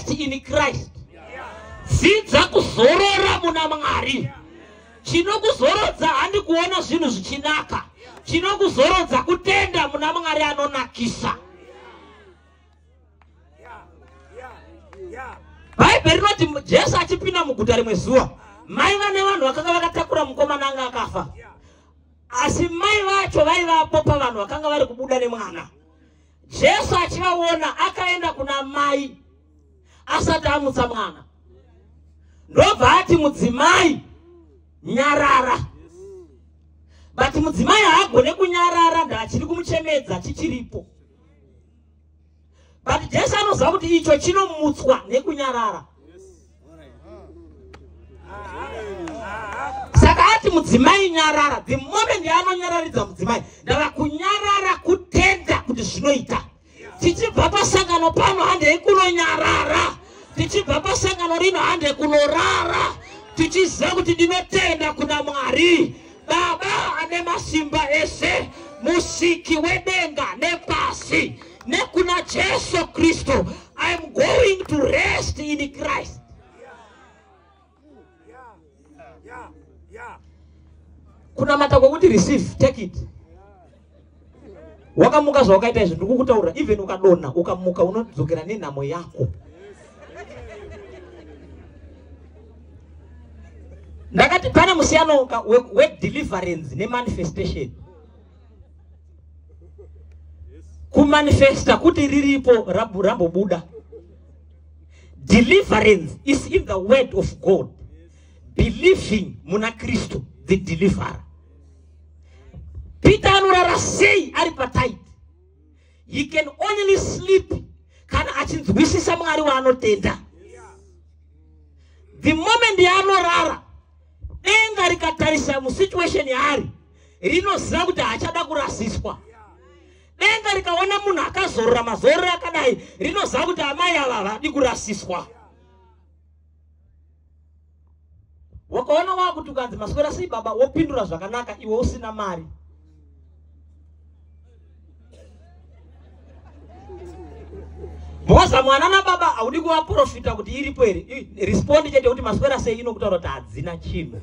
Rest in Christ. Dzidza kuzorora muna Mwari. Chinokuzorodza handi kuona zvinhu zvichinaka. Chinokuzorodza kutenda muna Mwari anonakisa. Bhaibheri rinoti Jesu achipinda muguta rimwe zuva, maiva nevanhu vakanga vakatakura mukomana anga akafa. Asi mai vacho vaivapo pavanhu vakanga vari kubuda nemwana. Jesu achivaona akaenda kuna mai asati amutsa mwana, ndobva ati mudzimai nyarara. But mudzimai haagone kunyarara, ndachiri kumuchemedza chichiripo. But Jesu anoziva kuti icho chinomutswa nekunyarara. Saka ati mudzimai nyarara. The moment yaanonyararidza mudzimai, ndava kunyarara kutenda kuti zvinoita. Tichibva pasangano pano handei kunonyarara, tichibva pasangano rino handei kunorara, tichiziva kuti ndinotenda kuna Mwari Baba ane masimba ese, musiki wedenga nepasi, nekuna Jesu Kristu. I am going to rest in Christ. Kunamata kwekuti receive, take it. Wakamuka zvawakaita izvi, ndikukutaurira, even ukadonha ukamuka unodzokera nenhamo yako. Ndakati pane musiyano wedeliverance nemanifestation. Kumanifesta kuti riripo rambobuda. Deliverance is in the word of God. Believing muna Kristu, the deliverer. Peter anorara sei ari patight? He can only sleep kana achinzwisisa Mwari waanotenda. The moment yaanorara, denga rikatarisa musituation yaari, rinoziva kuti haachada kurasiswa. Denga rikaona munhu akazorora mazororo akadai, rinoziva kuti amai ava havadi kurasiswa. Wakaona wakuti ukanzi maswera sei baba, wopindura zvakanaka iwe usina mari. Because mwana nababa haudi kuvaprofita kuti iripo here. Respond chete kuti maswera sei inokutaura kuti hadzina chinhu.